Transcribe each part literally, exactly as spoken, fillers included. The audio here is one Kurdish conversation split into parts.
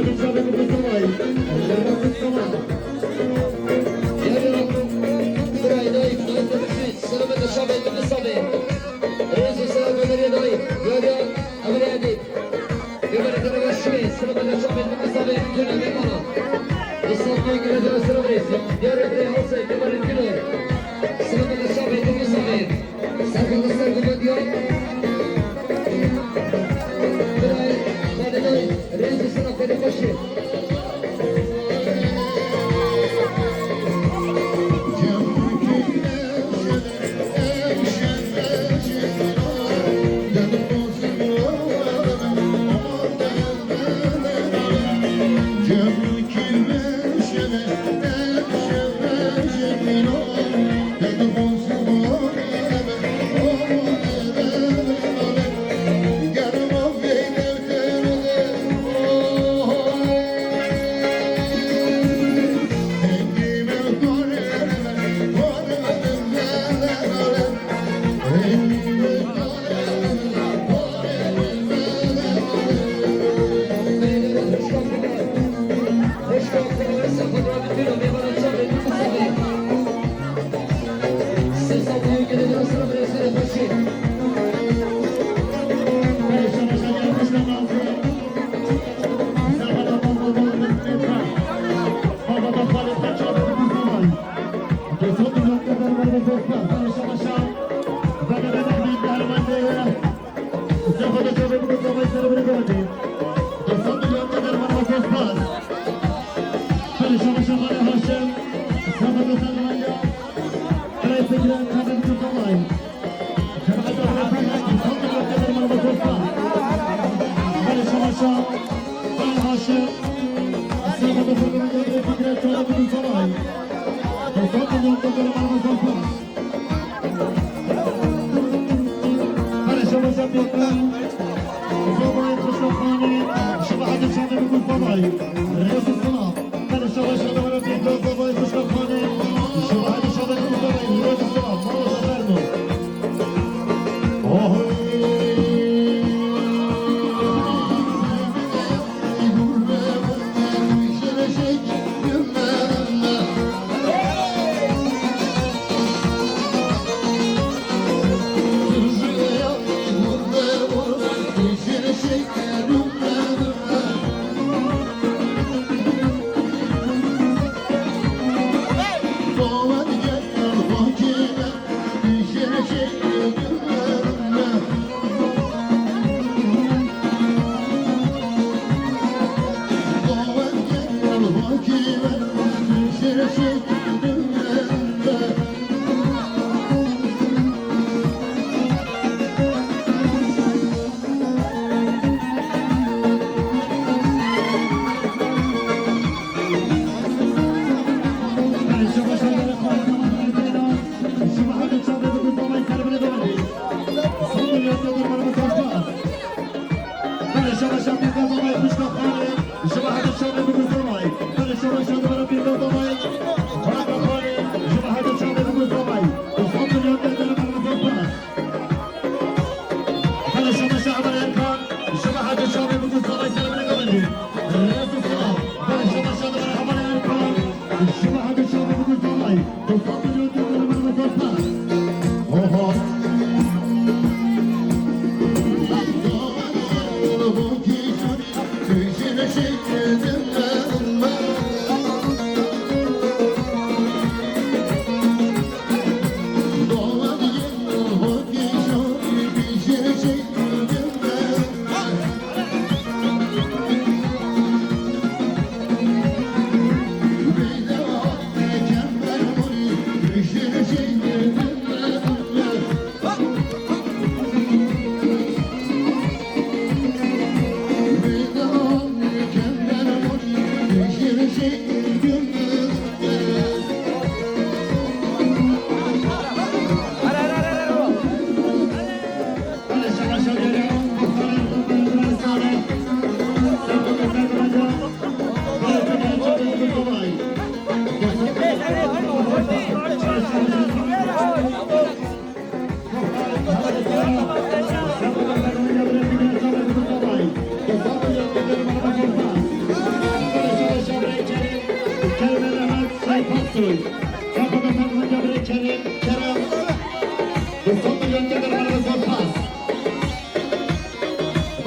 Selamet şabê, selamet şabê, selamet şabê, selamet şabê. Serkeftin ser gulê diya. Birayê Xalidayê, rêz û silav xêrê xweşê.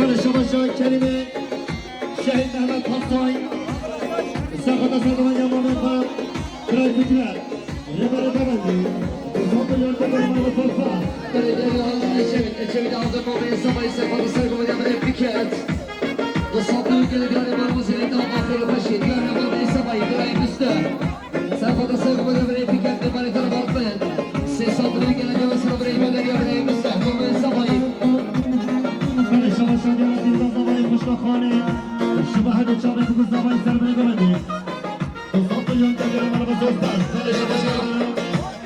Şabaşa Kerîmê, Şehîd Mehmet Aksoy, Serxweta Sergovan ya Mamê xwe, Birayê Fikret, Rêberê Devendî, Zafir Yonke Derman ve Zorfa. Belediye Yalnız Eçevit, Eçevit aldı Mamê Sabahî Serxweta Sergovan ya Birayê Fikret. Zafir Yonke Derman ve Zorfa. Belediye Yalnız Eçevit. Serxweta Sergovan ya Birayê Fikret, Rêberê Devendî. Sê sed lirî gene cewesî birayê Mehmet ya birayê Misteh, Mehmet Sefayî. Belê, şabaş şadiya Dînda Zavayî xwişka Xanê. Şiba hedi çavê biku zavayî ser bê bibendî. Safir Yonke Derman ve Zorfa. Belê, şabaş şadiya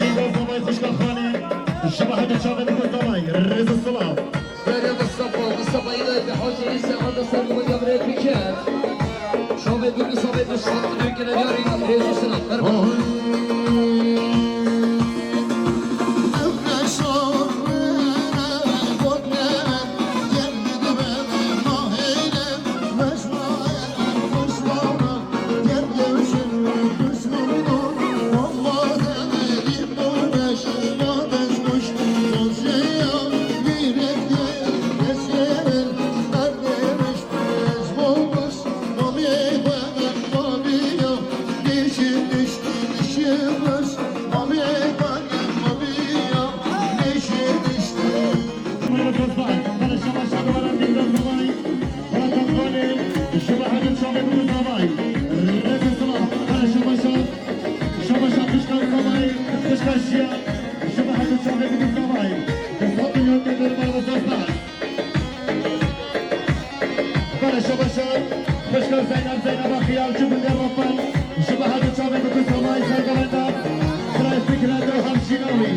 Dînda Zavayî xwişka Xanê. Şiba hedi çavê biku zavayî. Rêz û silav. Berê Mustafa, Mustafa yine bir hacı ise anda sen bu yavre piker. Şovet bu Mustafa bu şart bu düküne yarın. Rêz û silav. Merhaba. Şabaşa xwişka Zavayî, xwişka Şiya, şiba hedi çavê biku zavayî. Safir Yonke Derman ve Zorfa. Belê, şabaşa xwişka Zeynep, Zeyneba Xiyal, ji gundê Rapan, şiba hedi çavê biku zavayî ser govenda, birayê Fikret û hemşîna wî.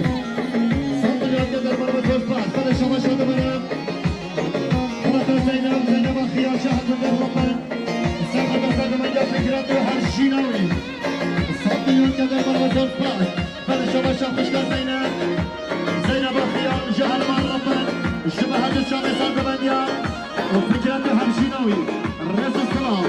Safir Yonke Derman ve Zorfa. Belê, şabaşa dibere. Xwişka Zeynep, Zeyneba Xiyal, ji gundê Rapan, serxweta sergovenda Fikret û hemşîna wî. Safir Yonke Derman ve Zorfa. Belê, şabaşa xwişka Zeynep, Zeyneba Xiyal, ji herêma Rapan, şiba hedi çavê sergovendiya Fikret û hemşîna wî. Rêz û silav.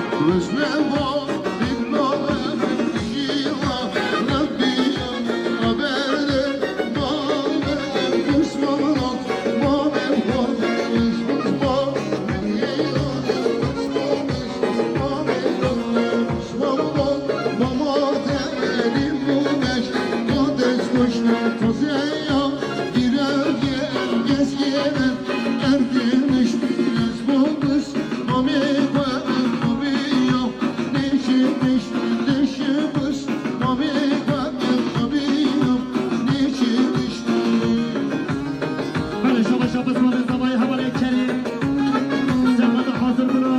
Belê, şabaşa Bismillah Zavayî, hevalê Kerîm. Serxweta hazir bûna.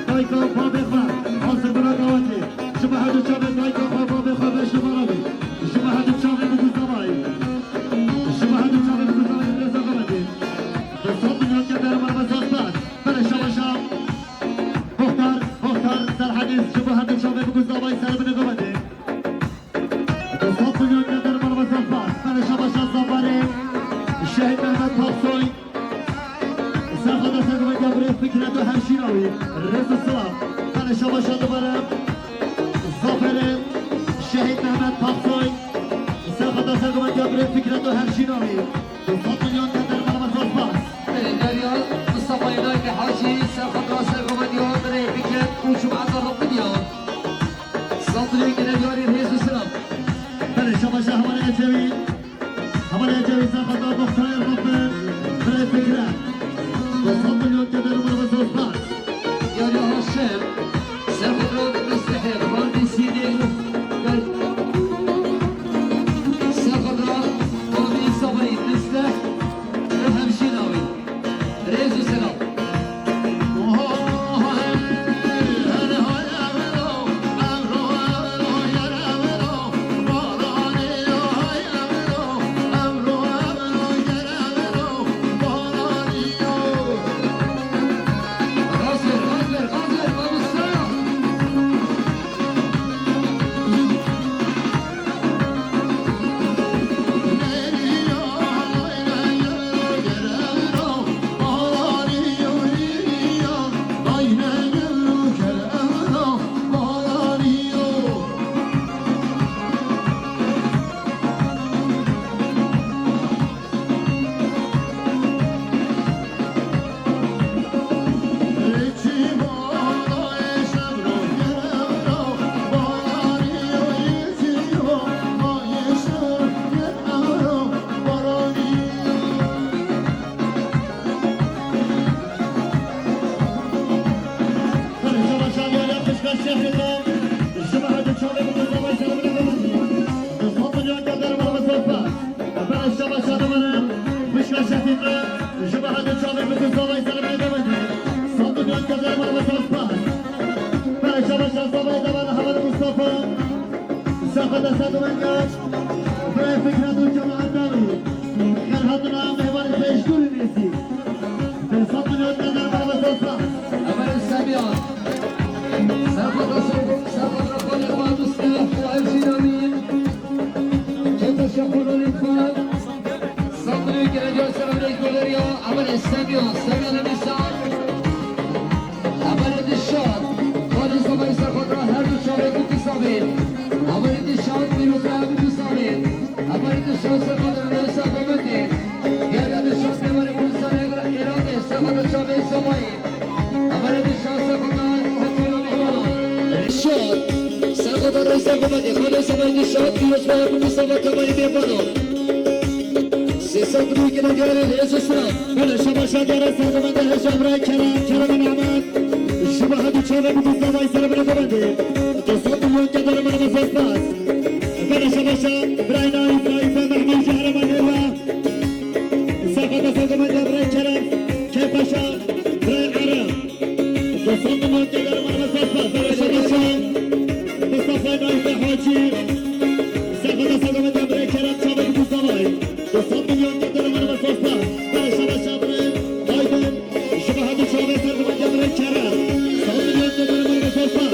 Dayika û bavê xwe, hazir bûna dawetê. Şiba hedi çavê dayika xwe, bavê xwe beş numara bî. Şiba hedi çavê biku zavayî. Şiba hedi çavê biku zavayî, rêza govendê. Safir Yonke Derman ve Zorfa. Belê, şabaşa. Muxtar, Muxtar, Serhedî, şiba hedi çavê biku zavayî ser binê govendê. Safir Yonke Derman ve Zorfa. Belê, şabaşa Zaferê. Şehîd Mehmet Aksoy. Serxweta sergovendiya birê Fikret û hemşîna wî. Rêz û silav. Belê, şabaşa dibere. Zaferê Şehîd Mehmet Aksoy. Serxweta sergovendiya birê Fikret û hemşîna wî. Safir Yonke Derman ve Zorfa. Belê, Derya Mustafa Yunayke Hacî, serxweta sergovendiya birê Fikret û Cumheta Rabbiniya. Safir Yonke Deryarî, rêz û silav. Belê, şabaşa hevalê Ecewî. Hevalê Ecewî, serxweta Muxtarê Rabbin, birê Fikret. Safir Yonke Derman ve Zorfa. Yariya Haşim, serxweta Mistehê, Xwendî Sîdê û Serxweta Xwendî Savayî, Ji me hate çavê bi kuzavay ser bile bimendî. Du sed milyon keder me bi sopa. Bere şeva şadimane. Xwişka şefî me. Ji me hate çavê bi kuzavay ser bile bimendî. Sed milyon keder me bi sopa. Bere şeva şadimane heval Mustafa. Safa da sed milyon. Bere Fikret û cemaat dawî. Xêr hatina mêvanê pêşdûrî nêzî. Sed milyon keder me bi sopa. Heval Semî. Serxwedî Şevko, Serxwedî Rexanê Xwedî Stef, Xwedî Zînamî. Kete Şevko Rîfat. Sed milyon geleceğe selamünaleyküm ya. Aman Semî, Semî Nişan. Aman Nişan. Xwedî Semî Serxwedî her du çavê ku kisabê. Aman Nişan, pîroz be her du kisabê. Aman Nişan Serxwedî Nişan Komendî. Gel Nişan Semî Kurdistan Îranê Serxwedî çavê Semayî. Şad. Serxwedî Rêza Komendî, Xwedê Semayî Şad, pîroz be, Mustafa Kemalî Bêbano. Sê sed rûyê gelê hêz û silav. Bele şaba şad yara ser Komendî hêja birayê Kerem, Kerem Mehmet. Ji me hate çavê bi kuzavay ser bile Komendî. Du sed milyon keder me bi sopa. Bele şaba şad, birayê Naîf, Naîf Mehmet ji Herêma Nêra. Safa da sed milyon birayê Kerem, Keypaşa, birayê Erem. Du sed milyon keder me bi sopa. Bere şaba şad, Mustafa Naîf Hacî. Safa da sed milyon birayê Kerem, çavê bi kuzavay. Du sed milyon keder me bi sopa. Bere şaba şad, birayê Aydin. Ji me hate çavê ser bi kuzavay birayê Kerem. Sed milyon keder me bi sopa.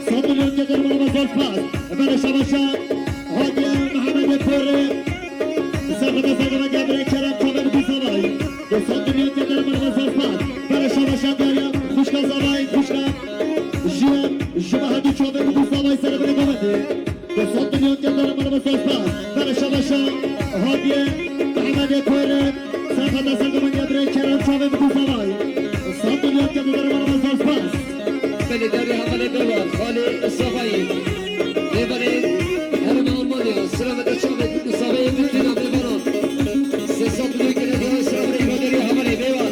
Sed milyon keder me bi sopa. Bere şaba şad, Hadiye Mehemedê Korê. Serxwedî Serxwedî Emre Kerem çavê bi kuzavay. Du sed milyon keder me bi sopa. Bere şaba şad, Derya, xwişka zavay, xwişka. Jiyan, ji me hate çavê bi kuzavay ser bile Komendî. Du sed milyon keder me bi sopa. Bere şaba şad, Hadiye Mehemedê Korê. Safa da sed milyon keder birayê Kerem çavê bi kuzavay. Sed milyon keder me bi sopa. Belê derê hevalê Bewan, xalê Savayî. Mêvanê herêma Almanya, selamet çavê bi kuzavayê bi tîna mêvanan. Sê sed milyon keder selamet derê hevalê Bewan.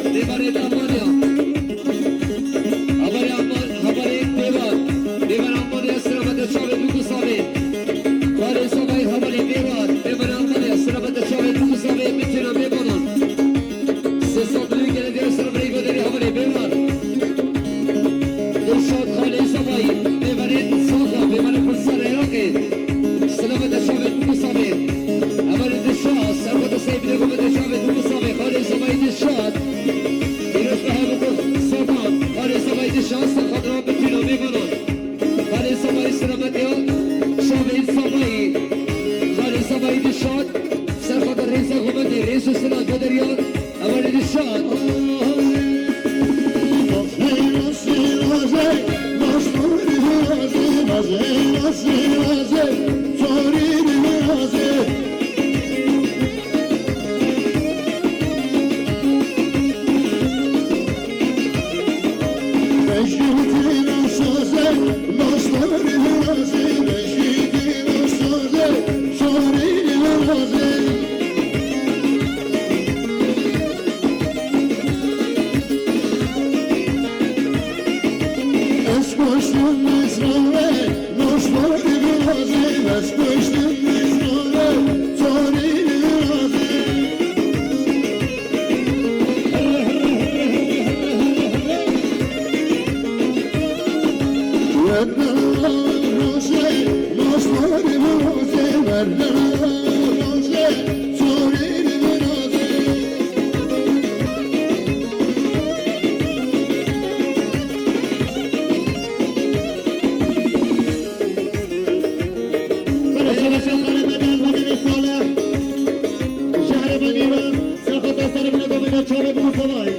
Şehrê Menî ve Serxota Serîbine Domîna Çavê Bû Savayî.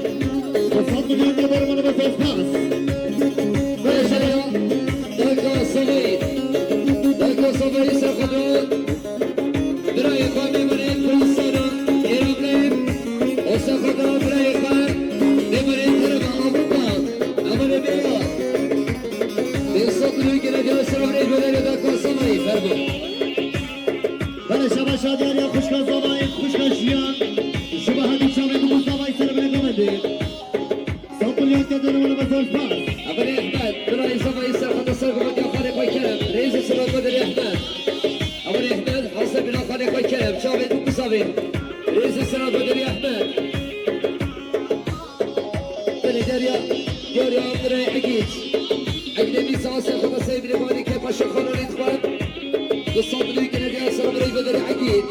Sed milyon de bermane ve spas. Beşeya, Deka Savayî. Deka Savayî Serxota. Birayê xwe mêvanê Kurdistanê, Îranê. O Serxota birayê xwe mêvanê tereba Avrupa. Amanê bêya. Bê sed milyon gele diya Serxota. Deka Savayî. Fermo. Belê şabaş a diyariya xwişka Zavayê, xwişka jiyan. Ji bo hemî çavê bû Zavayê ser bine gamendê. Sed milyon te dene wala bezar spas. Amanê Ehmed, birayê Zavayê Serxota ser gometiya xalê xwe kerem. Rêzê silav derê Ehmed. Amanê Ehmed, hase bina xalê xwe kerem. Çavê bû Zavê. Rêzê silav derê Ehmed. Belê diyariya, diyariya Abdurey Egîd. Egîdê Mîsa Serxota Seybirê Banî ke paşa xananê dixwar. Du sed milyon gele diya Serxota Seybirê Egîd.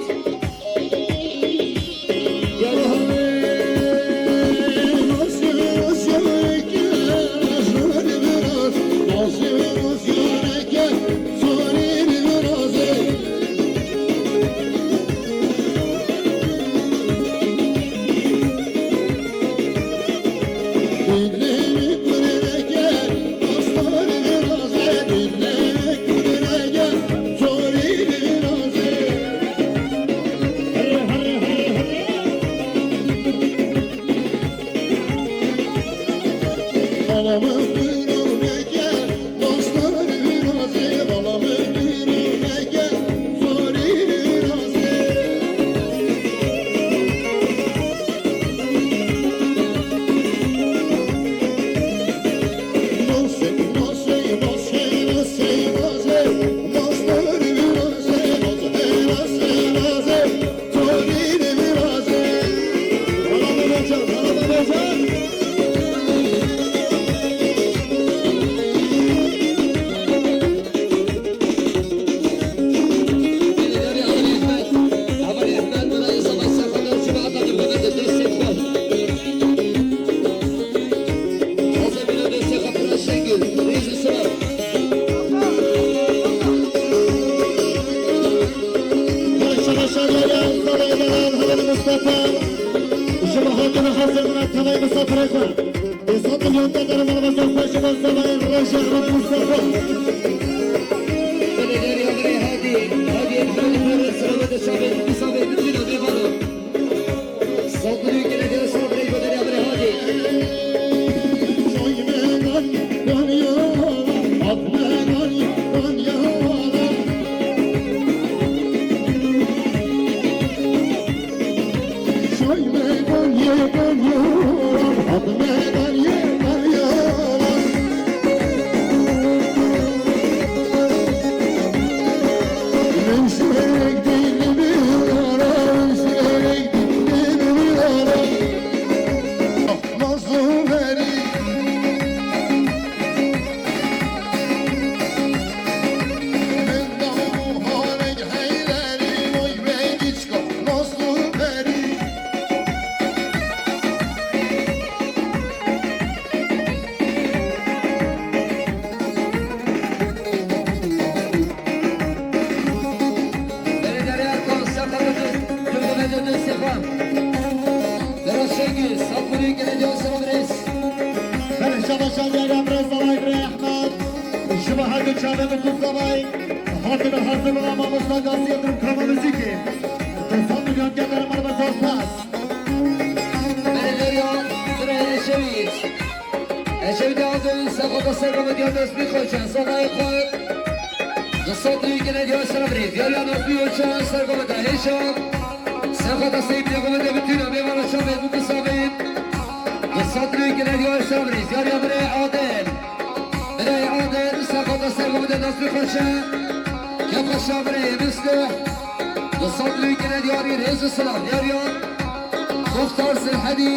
Diyariya Mustafa, ji bo hatina hazir bûna tevayê misafirê xwe. Pênc sed milyon te derim malbazar xwe ji bo Zavayê Rojê Roj Mustafa. Belê diyariya birê Hadî, Hadî Ekberî Ferê Selamet Şamê, Mustafa Ekberî Bêvano. Sed milyon gele diya Serxota Seybirê Banî Hadî. Belediye Erkan, Sakarya, Gülgüme döndü Sefa. Berat Şengül, Sapuri, Geleceğe Selam Reis. Belê şabaş a diyariya birê Zavayê birê Ehmed. Ji bo her du çavê min ku Zavayê. Hatine hazir bûna mamosta Gazî Yildirim Kama Muzîkê. Du sed milyon gele derim malbazar spas. Belê diyariya birê Ecevît. Ecevît Adil, Serxota Seybirê Banî Hadî, Nazmî Xoçe, Zavayê xwe. Du sed milyon gele diya Serxota Seybirê. Diyariya Nazmî Xoçe, Serxota Hêşa. Serxota Seybirê Banî Hadî, bütüna mêvana çavê bû Zavayê. Du sed milyon gele diya Serxota Seybirê. Diyariya birê Adil. Birê Adil, Serxota Seybirê Banî Hadî, Nazmî Xoçe. Kepaşa birê Mislih. Du sed milyon gele diyarî rêz û silav. Diyariya Muxtar Sirhedî,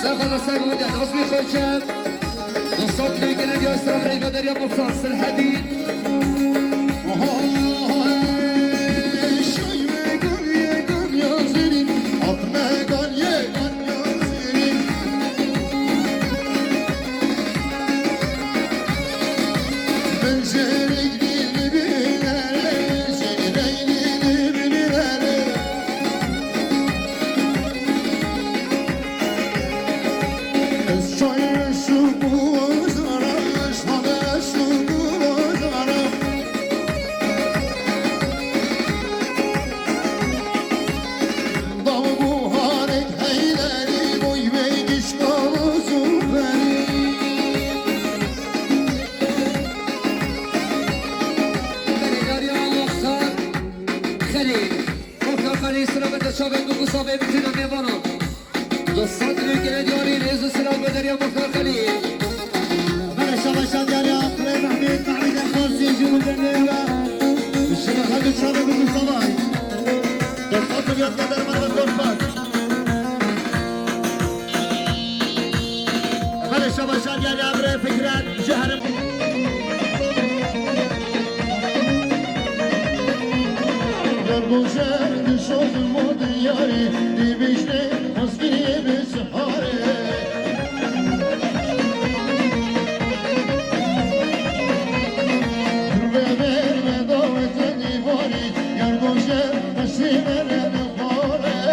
Serxota Seybirê Banî Hadî, Nazmî Xoçe. Du sed milyon gele diya Serxota Seybirê Banî Hadî, Muxtar Sirhedî. Oho, oho, hey, Muxtar Xelîl, sira berde çavên Bikû Savê, bitîna mêvanan. Dostan dilê gele diyarî, rêz û silav û derya Muxtar Xelîl. Bere şabaşa diyarî Akre Mehmet, Mehmet Erfan, Sêcî û Derneya. Şirin hadi çavê Bikû Savay. Dostan dilê gele derman ve dostan. Bere şabaşa diyarî Akre Fikret, Cehrem. Yar goşer dişon mo diyarî, dibişte maskirê bi siharê. Dur ve ver ve davete divarî, yar goşer maskirê bi siharê.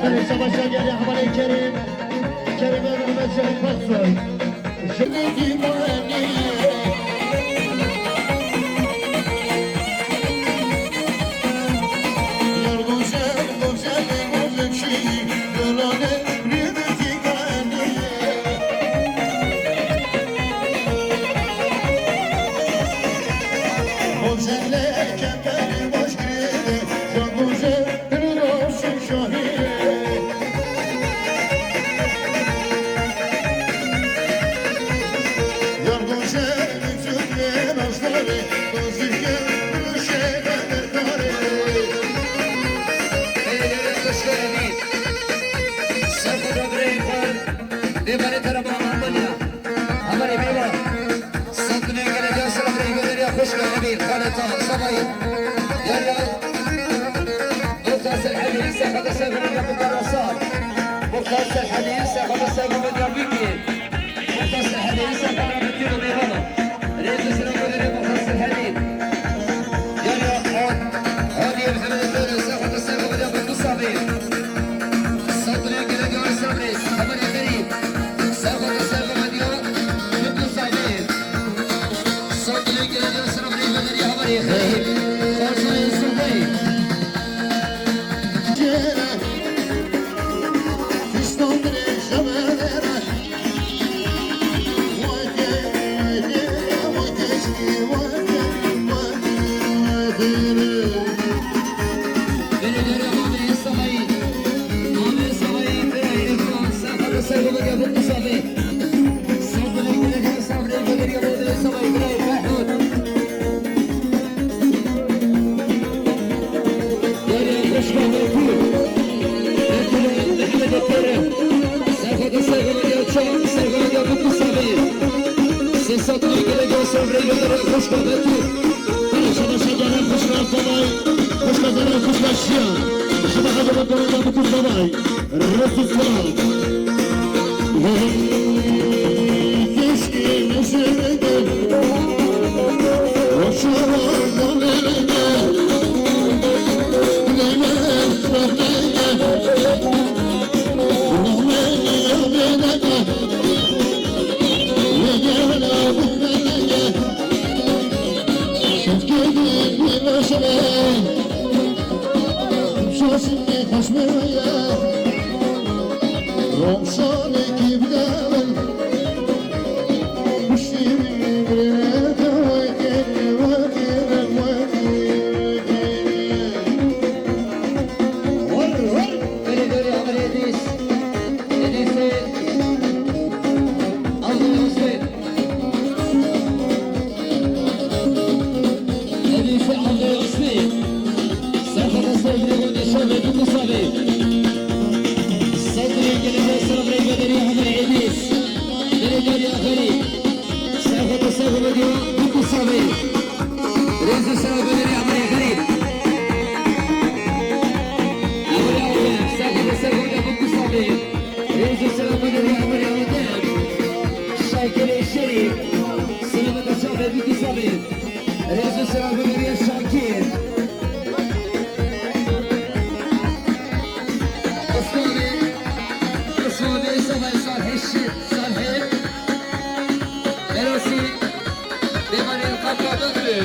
Belê şabaşa gelê hevalê Kerem. Kerem Mehmet Şerif Aksoy. Mêvanê te re bi Almanya. Hevalê mêvan. Sed milyon gelek ya sera birê Heveriya xwişka Emîr, xalê Tahir Savayî. Derya Muxtar Serhedî, Serhedî Serhedî ya Muxtar Asar. Muxtar Serhedî, Serhedî Serhedî ya Bîkî. Muxtar Serhedî, Serhedî ya Bîkî, mêvan. Rêz û silav û derya Muxtar Serhedî. Derya An, Haniye Mehmet Efendi, Serhedî Serhedî ya Bîkî Savayî. Sed milyon gelek ya sera birê Hevalê Xerîb. Serhedî Serhedî ya Bîkî Savayî. Sed milyon gelek ya sera birê Hevalê Xerîb. Xaçayê Sofayî. Derya Xweşka Merkûr, Merkûr Mehemedê Pêre, Serxwedê Serxwedê ya Çar, Serxwedê ya Bikû Savê. Sê sed lî gelek ya Serxwedê Xweşka Merkûr. Bana şabaşa Zeren Xweşka Zavay, Xweşka Zeren Xweşka Şiya. Şima hadi bu konuda Bikû Savay. Rêz û silav. Evî Şêxê Evdê Osmê. Serxwedê Serxwedê Şêxê Bikû Savê. Sedrê gelê Serxwedê Bederiya Hemer Edîs. Gelê Derya Xerîb. Serxwedê Serxwedê Bikû Savê. Rêz û silav Bederiya Hemer Xerîb. Serxwedê Serxwedê Bikû Savê. Rêz û silav Bederiya Hemer Edem. Şakirê Şerîf. Selamet Şafê Bikû Savê. Rêz û silav Bederiya Şakir. Osmanê, Osmanê Savay Salhê Şi-, Salhê. Berosî, Mêvanê Qapa Bekri.